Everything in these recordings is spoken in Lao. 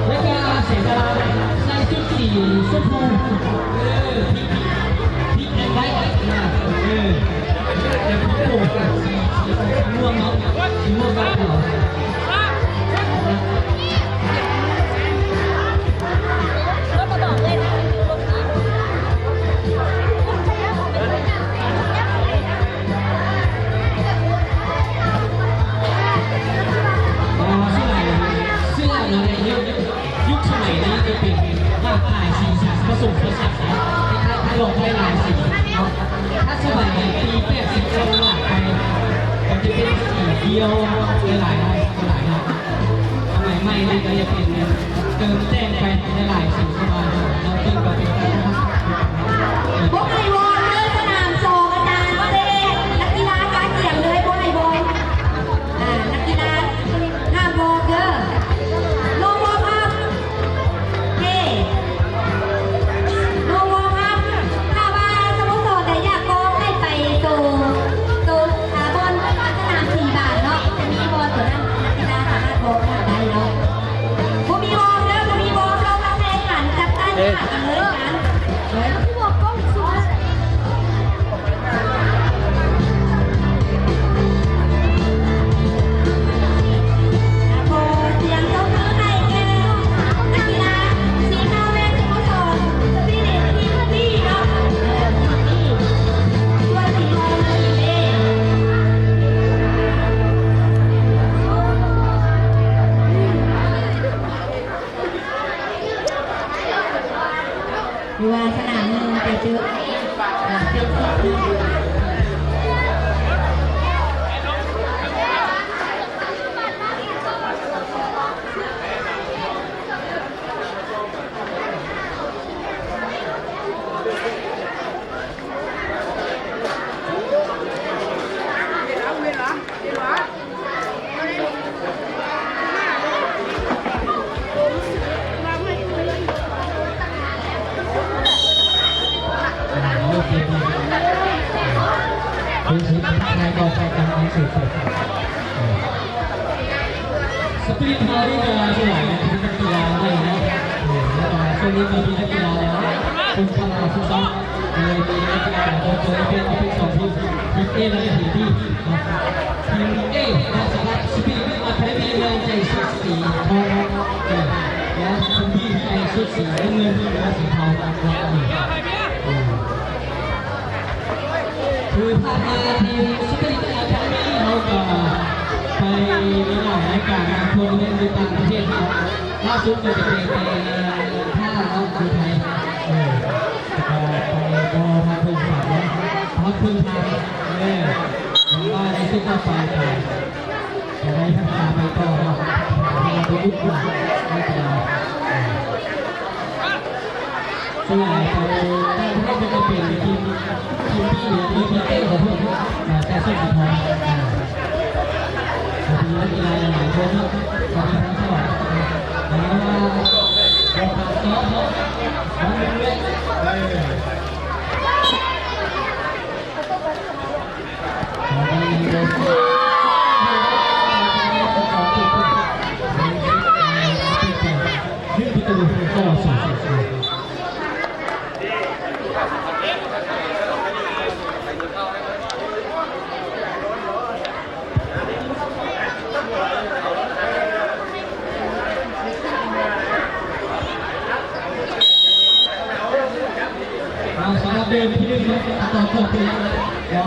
ແລ້ວກໍເສດາໃສ່ຊຸດສີຊົມພູ ເອີ ພິກ ພິກແອັນໄວ ເອີ ແຕ່ຜົມໂບກ ສີ ສີມ່ວງເນາະ ສີມ່ວງກັບຂາວ. ອ່າ ສ່ວນຫຼາຍ ເສື້ອເນາະ ໃນຍຸກ ຍຸກສະໄໝນີ້ຈະເປັນຫຼາກຫຼາຍສີສັນ ປະສົມປະສານ ໃນການຫຼາກຫຼາຍສີເນາະ. ຖ້າສະໄໝປີແປດສິບ ເຮົາຫຼາກໄປ ກໍຈະເປັນສີຂຽວ ຫຼາຍໆ ຫຼາຍໆເນາະ. ສະໄໝໃໝ່ນີ້ກໍຈະເປັນ ເຕີມແຕ່ງໄປຫຼາຍໆ ສີເຂົ້າມາ ແລ້ວເພິ່ນກໍເປັນການ ບໍ່ໃຫ້ວອນເດີ ສະໜາມສອງ ອາຈານເຊ ນັກກິລາກາກຽມເລີຍ ບໍ່ໃຫ້ວອນ. ອ່າ ນັກກິລາຫ້າມວອນເດີ ໂນວອມອັບ ເຄ ໂນວອມອັບ. ຖ້າວ່າສະໂມສອນໃດຢາກວອມໃຫ້ໄປໂຕ ໂຕ ອ່າ ບ່ອນສະໜາມສີບານເນາະ ຈະມີບ່ອນໂຕນັ້ນ ນັກກິລາສາມາດວອມອັບໄດ້ເນາະ. ບໍ່ມີວອມເດີ ບໍ່ມີວອມ ລົງມາແຂ່ງຂັນຈັບໃຕ້ຖາດກັນເລີຍກັນ. ຂໍສຽງຕົບມືໃຫ້ແກ່ນັກກິລາສີຂາວແມ່ນສະໂມສອນສະປີລິດທີມນີ້ເນາະ ທີມນີ້ ສ່ວນສີທອງເນາະ ທີມເອ. ຫຼືວ່າສະໜາມໜຶ່ງໄປເຈີ ເປັນສິບເນາະ. ສະປີດເຮົານີ້ກະສ່ວນຫຼາຍເປັນນັກກິລາເນາະ ເອີ ແລ້ວກະຊ່ວງນີ້ກະມີນັກກິລາແລ້ວ ຄົນພາລາຟຸດຊອນ ໂດຍມີນັກກິລາຈາກໂຕເປັນເປັນສອງທີມ ທີມເອ ແລະ ທີມບີ ເນາະ. ທີມເອ ເນາະ ສຳລັບສະປີດ ອາຄາເດມີ ແມ່ນໃສ່ຊຸດສີທອງ ເອີ ແລະ ທີມບີ ໃສ່ຊຸດສີນ້ຳເງິນ ຫຼືວ່າສີເທົາ ເອີ ຄືຜ່ານມາທີມສະປີດອາຄາເດມີເຮົາກະໄປຫຼາຍໆລາຍການທົວນາເມັນຢູ່ຕ່າງປະເທດເນາະ ລ່າສຸດກະຈະໄປແຕ່ທ່າເນາະ ຢູ່ໄທ ເອີ ແລ້ວກະໄປບໍ່ຮອດເຄິ່ງທາງເນາະ ຮອດເຄິ່ງທາງ ເອີ ຫວັງວ່າໃນຊຸດຕໍ່ໄປກະຈະໄດ້ພັດທະນາໄປຕໍ່ເນາະ ພັດທະນາໄປອີກເນາະ ເອີ. ສ່ວນຫຼາຍໂຕຕ່າງປະເທດກໍຈະເປັນທີມ ທີມບີ ຫຼື ທີມເອ ຂອງເພິ່ນ ເອີ ແຕ່ສ່ວນສຸດທ້າຍ ເອີ ກໍມີນັກກິລາຫຼາຍຄົນເນາະ ກໍມີທັງສອງ ເອີ ແລ້ວກໍສອງເນາະ ເອີ. ເອົາ ສຳລັບເດີມທີ່ໜຶ່ງເນາະ ຕໍ່ຂອບເຂດເນາະ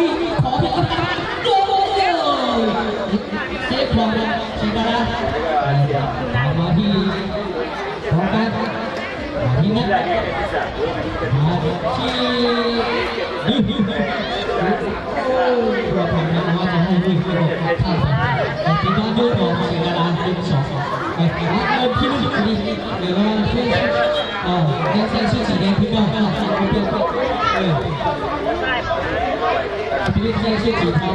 ນີ້ ຂໍເພງກັນ ໂອ້ໂຫ ເຊຟຂອງເຊກາລາ ມາທີ່ ຂອງການ ມາທີ່ນັ້ນ ມາທີ່ ໂອ້ ເພື່ອຄວາມງາມວ່າຈະໃຫ້ ເປັນການໂຍນຂອງເຊກາລາ ເປັນສອງ ເອີ ເອີ ທີ່ໜຶ່ງ ເອີ ຍັງໃສ່ຊຸດສີແດງຄືເກົ່າ ເອີ ສະປີລິດໃສ່ຊຸດສີເທົາ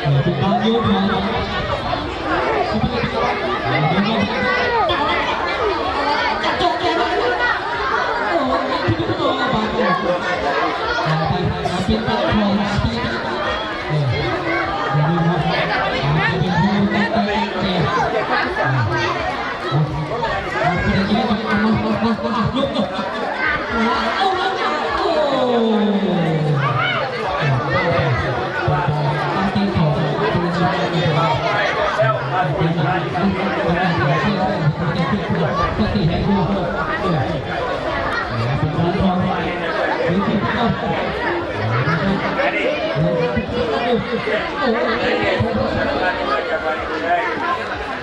ເອີ ເປັນການໂຍນຂອງ Ready?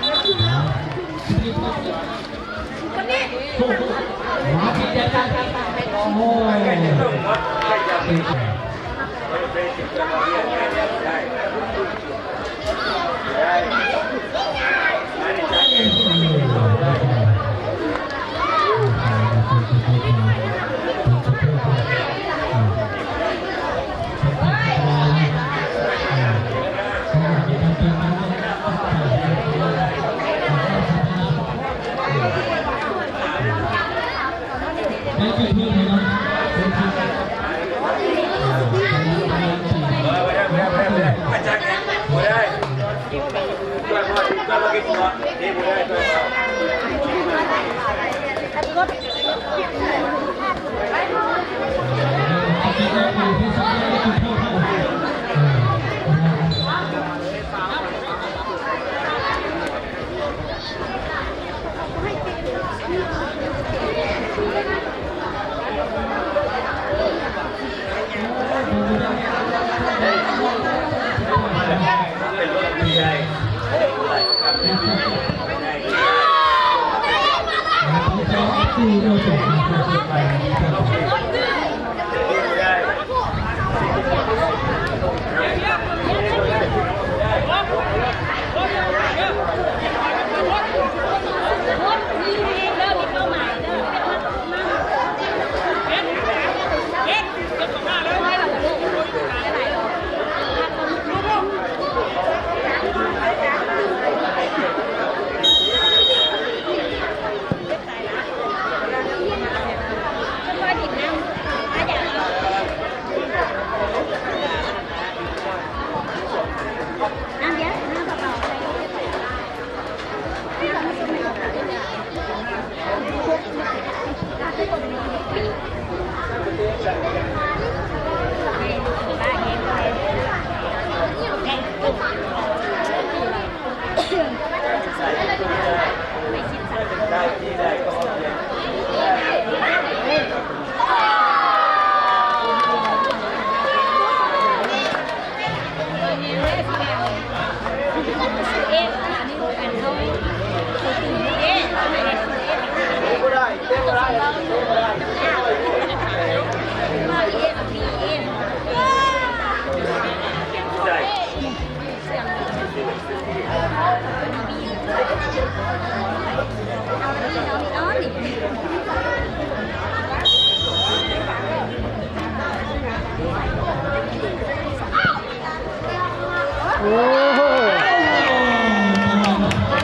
ໂອ້ໂຫ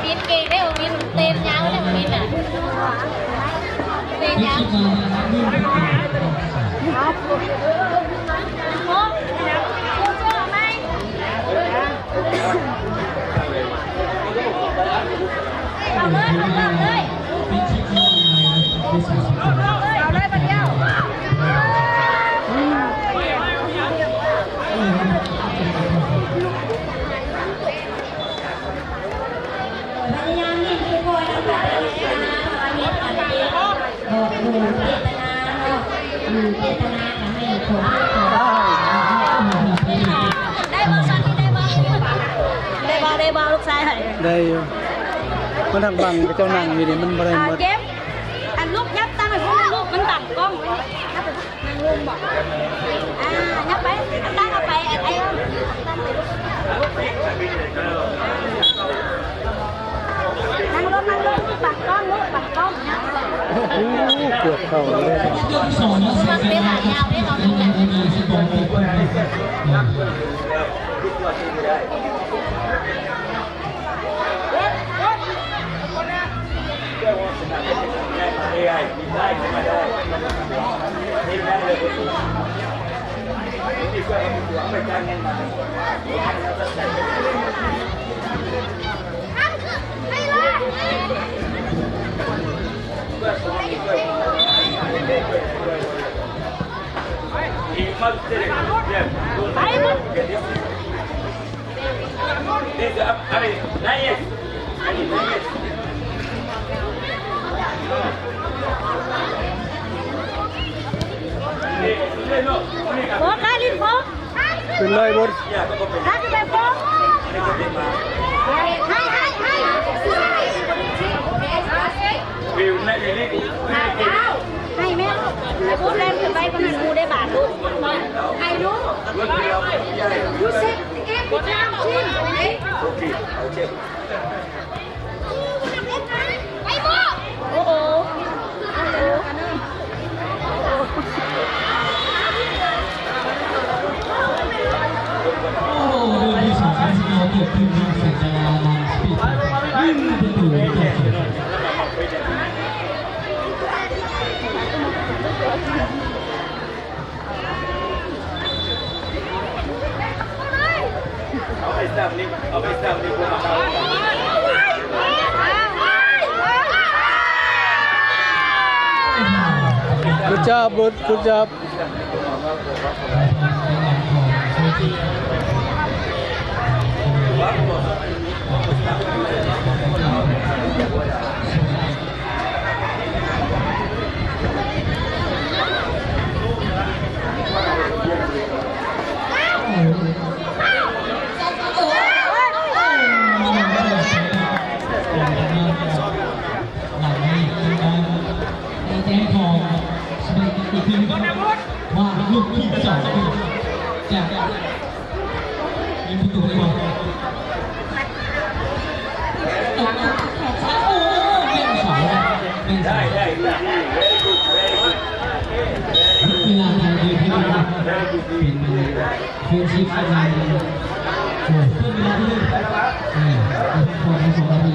ວິນເກັ່ງເດ້ ວິນເຕັ້ນຍາວເດ້ ວິນນະ ເຕັ້ນຍາວ. ພະຍາຍາມເຮັດຄືກ່ອນນະຄະ ພະຍາຍາມເຮັດກັນເອງ ບອກເຈດຕະນາເນາະ ອືມ ເຈດຕະນາກະໃຫ້ຂອງ ໄດ້ບໍ່ ຊອນນີ້ໄດ້ບໍ່ ໄດ້ບໍ່ ໄດ້ບໍ່ ລູກຊາຍໃຫ້ ໄດ້ຢູ່ ມັນທັງບັງເຈົ້ານັ່ງຢູ່ນີ້ ມັນບໍ່ໄດ້ໝົດ ເຈັບ ອັນລູກຍັບຕັ້ງໃຫ້ພຸ້ນ ລູກມັນບັງກ້ອງໄວ້ນີ້ ນັ່ງລົງບໍ ອ່າ ຍັບໄປ ຕັ້ງເອົາໄປ ໄອ້ ນັ່ງລົງ ນັ່ງລົງ ບັງກ້ອງລູກ ບັງກ້ອງ ໂອ້ ເກືອບເຂົ້າເລີຍ ເວລາຍາວເດ້ ເຮົານີ້ນະ. ໂອ້ ຄາລິນ ໂອ້ ຂຶ້ນເລີຍບຸດ ໃຫ້ ໃຫ້ ໃຫ້ ໃຫ້ແມ່ ໃຫ້ບຸດແລ່ນຂຶ້ນ I know. You said every time, Jim, okay? Okay, I'll check. ໂອ້ໂຫ ເດີນທີ່ສອງ ເກີດຂຶ້ນທີ່ສະຫວັນນະເຂດ ໜຶ່ງປະຕູຕໍ່ສູນ. ແຈ້ງຂອງສະເປັນອີກເທື່ອໜຶ່ງວ່າລູກທີສອງຈະຍິງປະຕູໄດ້ບໍ່? ໂອ້ ແມ່ນເສົາ ແມ່ນເສົາ. ເວລາໄທເດີນທີ່ເປັນເຟຣນຊິບ ປະມານ ໂອ້ ເວລາທີ່ ເອີ ພອດສອງນາທີ.